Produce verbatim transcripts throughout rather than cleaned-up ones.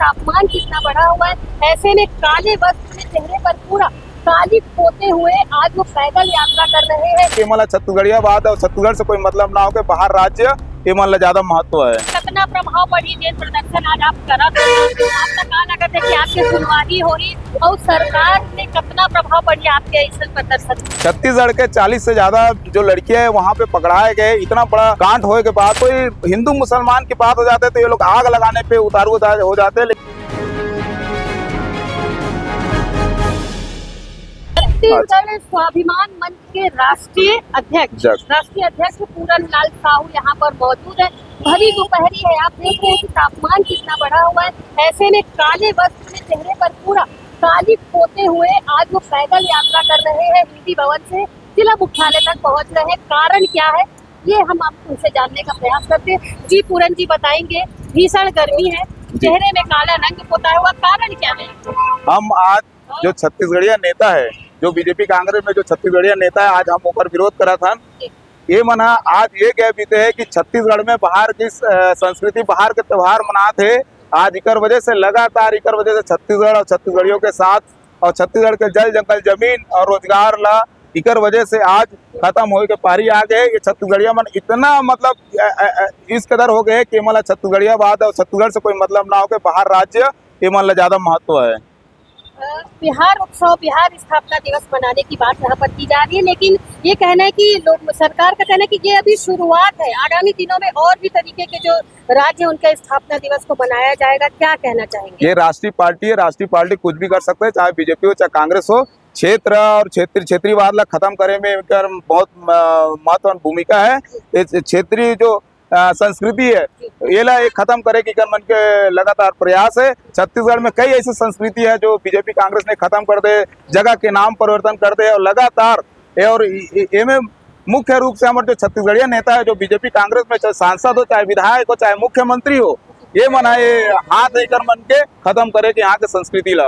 तापमान कितना बढ़ा हुआ है। ऐसे में काले वस्त्र में चेहरे पर पूरा काली पोते हुए आज वो पैदल यात्रा कर रहे हैं। ये मला छत्तीसगढ़िया बात है और छत्तीसगढ़ से कोई मतलब ना हो के बाहर राज्य, ये मन ला ज्यादा महत्व है। कितना प्रभाव पड़ी जेन प्रदर्शन आज आप करत हो? आपका का लगत है कि आपके सुनवाई होही और सरकार ने कितना प्रभाव पड़ी आपके ऐसे प्रदर्शन? छत्तीसगढ़ के चालीस से ज्यादा जो लड़कियां हैं वहां पे पकड़ाए गए। इतना बड़ा कांड होए के बाद कोई हिंदू मुसलमान की बात हो जाते तो ये लोग आग लगाने पे उतारू उतार हो जाते, लेकिन छत्तीसगढ़ स्वाभिमान मंच के राष्ट्रीय अध्यक्ष, जग। राष्ट्रीय अध्यक्ष पूरन लाल साहू यहाँ पर मौजूद है। भरी दोपहरी है, आप देख रहे हैं कि तापमान कितना बढ़ा हुआ है। ऐसे में काले वस्त्र में चेहरे पर पूरा काली पोते हुए आज वो पैदल यात्रा कर रहे हैं, हिंदी भवन से जिला मुख्यालय तक पहुंच रहे हैं। कारण क्या है, ये हम आप उनसे जानने का प्रयास करते हैं। जी पूरन जी बताएंगे, भीषण गर्मी है, जी। चेहरे में काला रंग पोता हुआ, कारण क्या है? हम आज जो छत्तीसगढ़िया नेता है, जो बीजेपी कांग्रेस में जो छत्तीसगढ़िया नेता है, आज हम ओकर विरोध करत हन। जी। ये मन ह आज ये कह बीते है कि छत्तीसगढ़ में बाहर की, अ, संस्कृति, बाहर के त्योहार मनात है। आज इकर वजह से, लगातार इकर वजह से छत्तीसगढ़ और छत्तीसगढ़ियों के साथ और छत्तीसगढ़ के जल, जंगल, जमीन और रोजगार ला इकर वजह से आज खत्म होए के पारी आ गए। ये छत्तीसगढ़िया मन इतना मतलब, अ, अ, अ, इस कदर हो गए कि ये मन ला छत्तीसगढ़िया बात और छत्तीसगढ़ से कोई मतलब ना हो के बाहर राज्य, ये मन ला ज्यादा महत्व है। अ, बिहार उत्सव, बिहार स्थापना दिवस मनाने की बात यहाँ पर की जा रही है, लेकिन ये कहना है कि लोग, सरकार का कहना है कि ये अभी शुरुआत है, आगामी दिनों में और भी तरीके के जो राज्य, उनका स्थापना दिवस को मनाया जाएगा। क्या कहना चाहेंगे? ये राष्ट्रीय पार्टी है, राष्ट्रीय पार्टी कुछ भी कर सकते हैं, चाहे बीजेपी हो, चाहे कांग्रेस हो। क्षेत्र और क्षेत्र, क्षेत्रीयवाद ला खत्म करे में एकर बहुत, अ, महत्वपूर्ण भूमिका है। ये क्षेत्रीय जो, अ, संस्कृति है, एला एक खत्म करे के एकर मन के लगातार प्रयास है। छत्तीसगढ़ में कई ऐसी संस्कृति है जो बीजेपी कांग्रेस ने खत्म कर दे, जगह के नाम परिवर्तन कर दे और लगातार ए-, और ए-, ए-, एमे मुख्य रूप से हमर जो छत्तीसगढ़िया नेता है, जो बीजेपी कांग्रेस में चाहे सांसद हो, चाहे विधायक हो, चाहे मुख्यमंत्री हो, ये मन ह ये हाथ एकर मन के खत्म करे के यहाँ के संस्कृति ला।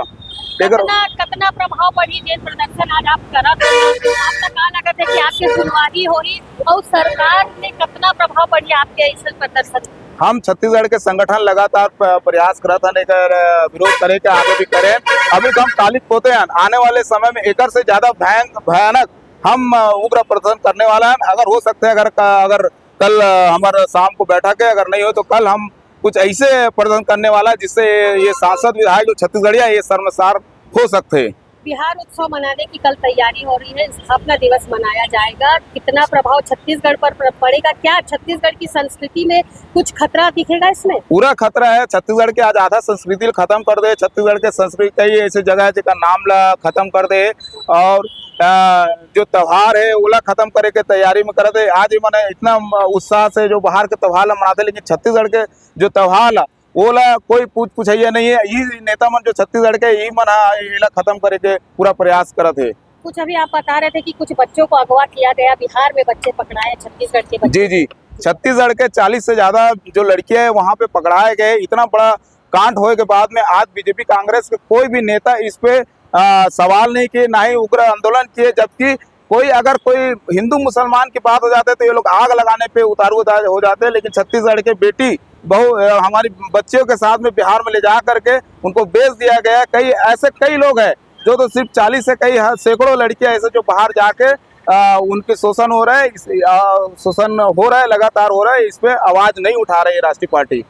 एकर कतना, कतना प्रभाव पड़ी जेन प्रदर्शन आज आप करत हो? आपका का लगत है कि आपके सुनवाई होही और सरकार ने कतना प्रभाव पड़ी आपके ऐसे प्रदर्शन? हम छत्तीसगढ़ के संगठन लगातार प-, प्रयास करत हन एकर, अ, विरोध करे के, आगे भी करें। अभी तो हम कालिक पोते हैं, आने वाले समय में एकर से ज्यादा भयं-, भयानक हम, अ, उग्र प्रदर्शन करने वाला है। अगर हो सकता है, अगर क-, अगर कल, अ, हमारा शाम को बैठक है, अगर नहीं हो तो कल हम कुछ ऐसे प्रदर्शन करने वाला है जिससे ये, ये सांसद विधायक जो छत्तीसगढ़िया है, ये शर्मसार हो सकते हैं। बिहार उत्सव मनाने की कल तैयारी हो रही है, स्थापना दिवस मनाया जाएगा, कितना प्रभाव छत्तीसगढ़ पर प-, पड़ेगा? क्या छत्तीसगढ़ की संस्कृति में कुछ खतरा दिखेगा इसमें? पूरा खतरा है। छत्तीसगढ़ के आज आधा संस्कृति ल खत्म कर दे। छत्तीसगढ़ के संस्कृति कई ऐसे जगह है जेकर नाम ला खत्म कर दे और, अ, जो त्योहार है ओला खत्म करे के तैयारी में करत है। आज ये मन इतना उत्साह से जो बाहर के त्योहार ला मनाते, लेकिन छत्तीसगढ़ के जो त्योहार ला ओला कोई पूछ पुछैया नहीं है। ई नेता मन जो छत्तीसगढ़ के, ई मन ह एला खत्म करे के पूरा प्रयास करत हे। कुछ अभी आप बता रहे थे कि कुछ बच्चों को अगवा किया गया, बिहार में बच्चे पकड़ाए, छत्तीसगढ़ के बच्चे। जी, जी, छत्तीसगढ़ के चालीस से ज्यादा जो लड़कियां हैं वहां पे पकड़ाए गए। इतना बड़ा कांड होए के बाद में आज बीजेपी कांग्रेस के कोई भी नेता इस पे, आ, सवाल नहीं किए, ना ही उग्र आंदोलन किए, जबकि कोई अगर कोई हिंदू मुसलमान की बात हो जाते तो ये लोग आग लगाने पे उतारू उतार हो जाते हैं। लेकिन छत्तीसगढ़ के बेटी बहू, अ, हमारी बच्चियों के साथ में बिहार में ले जा करके उनको बेच दिया गया। कई ऐसे कई लोग हैं जो तो सिर्फ चालीस से कई ह-, सैकड़ों लड़कियां ऐसे जो बाहर जाके, अ, उनके शोषण हो रहा है, इस, अ, शोषण हो रहा है, लगातार हो रहा है, इस पे आवाज नहीं उठा रही है राष्ट्रीय पार्टी।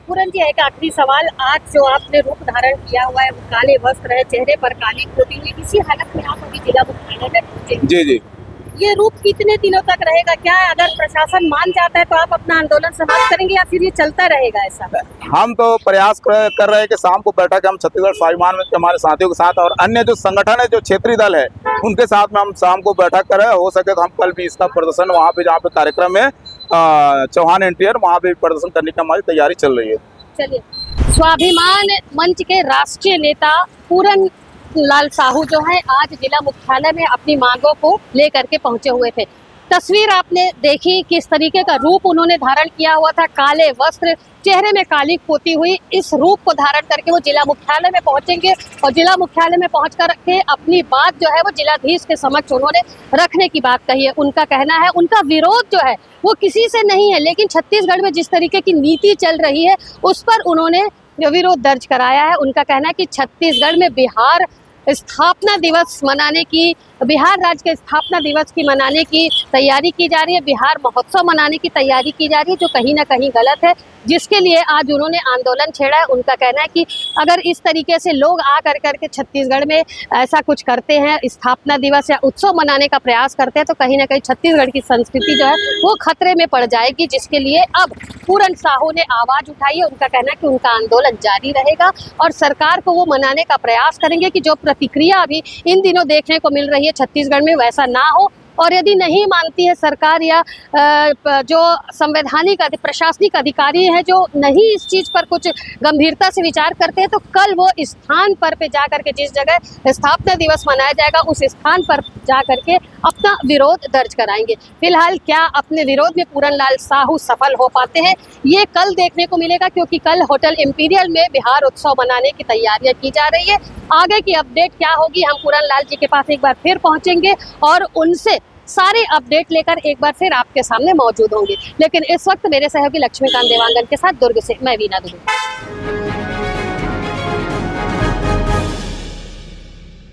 पूरन जी, एक आखिरी सवाल, आज जो आपने रूप धारण किया हुआ है, वो काले वस्त्र है, चेहरे पर काली पोती हुई, इसी हालत में आप अभी जिला मुख्यालय में पहुंचे हैं। जी, जी। ये रूप कितने दिनों तक रहेगा? क्या अगर प्रशासन मान जाता है तो आप अपना आंदोलन समाप्त करेंगे या फिर ये चलता रहेगा ऐसा? हम तो प्रयास कर, कर रहे हैं कि शाम को बैठक हम छत्तीसगढ़ स्वाभिमान मंच के हमारे साथियों के साथ और अन्य जो संगठन है, जो क्षेत्रीय दल है, उनके साथ में हम शाम को बैठक करें। हो सके तो हम कल भी इसका प्रदर्शन वहाँ पे, जहाँ पे कार्यक्रम है, अ, चौहान एनटीआर, वहाँ पे प्रदर्शन करने की हमारी तैयारी चल रही है। चलिए, स्वाभिमान मंच के राष्ट्रीय नेता पूरन लाल साहू जो है आज जिला मुख्यालय में अपनी मांगों को लेकर के पहुंचे हुए थे। तस्वीर आपने देखी, किस तरीके का रूप उन्होंने धारण किया हुआ था, काले वस्त्र, चेहरे में काली पोती हुई, इस रूप को धारण करके वो जिला मुख्यालय में पहुंचेंगे और जिला मुख्यालय में पहुंच करके अपनी बात जो है वो जिलाधीश के समक्ष उन्होंने रखने की बात कही है। उनका कहना है, उनका विरोध जो है वो किसी से नहीं है, लेकिन छत्तीसगढ़ में जिस तरीके की नीति चल रही है उस पर उन्होंने जो विरोध दर्ज कराया है, उनका कहना है कि छत्तीसगढ़ में बिहार स्थापना दिवस मनाने की, बिहार राज्य के स्थापना दिवस की मनाने की तैयारी की जा रही है, बिहार महोत्सव मनाने की तैयारी की जा रही है, जो कहीं ना कहीं गलत है, जिसके लिए आज उन्होंने आंदोलन छेड़ा है। उनका कहना है कि अगर इस तरीके से लोग आ कर करके छत्तीसगढ़ में ऐसा कुछ करते हैं, स्थापना दिवस या उत्सव मनाने का प्रयास करते हैं, तो कहीं ना कहीं छत्तीसगढ़ की संस्कृति जो है, वो खतरे में पड़ जाएगी, जिसके लिए अब पूरन साहू ने आवाज उठाई है। उनका कहना है कि उनका आंदोलन जारी रहेगा और सरकार को वो मनाने का प्रयास करेंगे कि जो प्रतिक्रिया अभी इन दिनों देखने को मिल रही है छत्तीसगढ़ में, वैसा ना हो। और यदि नहीं मानती है सरकार या अ, प- जो संवैधानिक अधि- प्रशासनिक अधिकारी हैं, जो नहीं इस चीज पर कुछ गंभीरता से विचार करते हैं, तो कल वो स्थान पर पे जा करके, जिस जगह स्थापना दिवस मनाया जाएगा, उस स्थान पर जा करके अपना विरोध दर्ज कराएंगे। फिलहाल क्या अपने विरोध में पूरन लाल साहू सफल हो पाते हैं, ये कल देखने को मिलेगा, क्योंकि कल होटल इंपीरियल में बिहार उत्सव मनाने की तैयारियां की जा रही है। आगे की अपडेट क्या होगी, हम पूरन लाल जी के पास एक बार फिर पहुंचेंगे और उनसे सारे अपडेट लेकर एक बार फिर आपके सामने मौजूद होंगे। लेकिन इस वक्त मेरे सहयोगी लक्ष्मीकांत देवांगन के साथ दुर्ग से मैं वीना दुबे।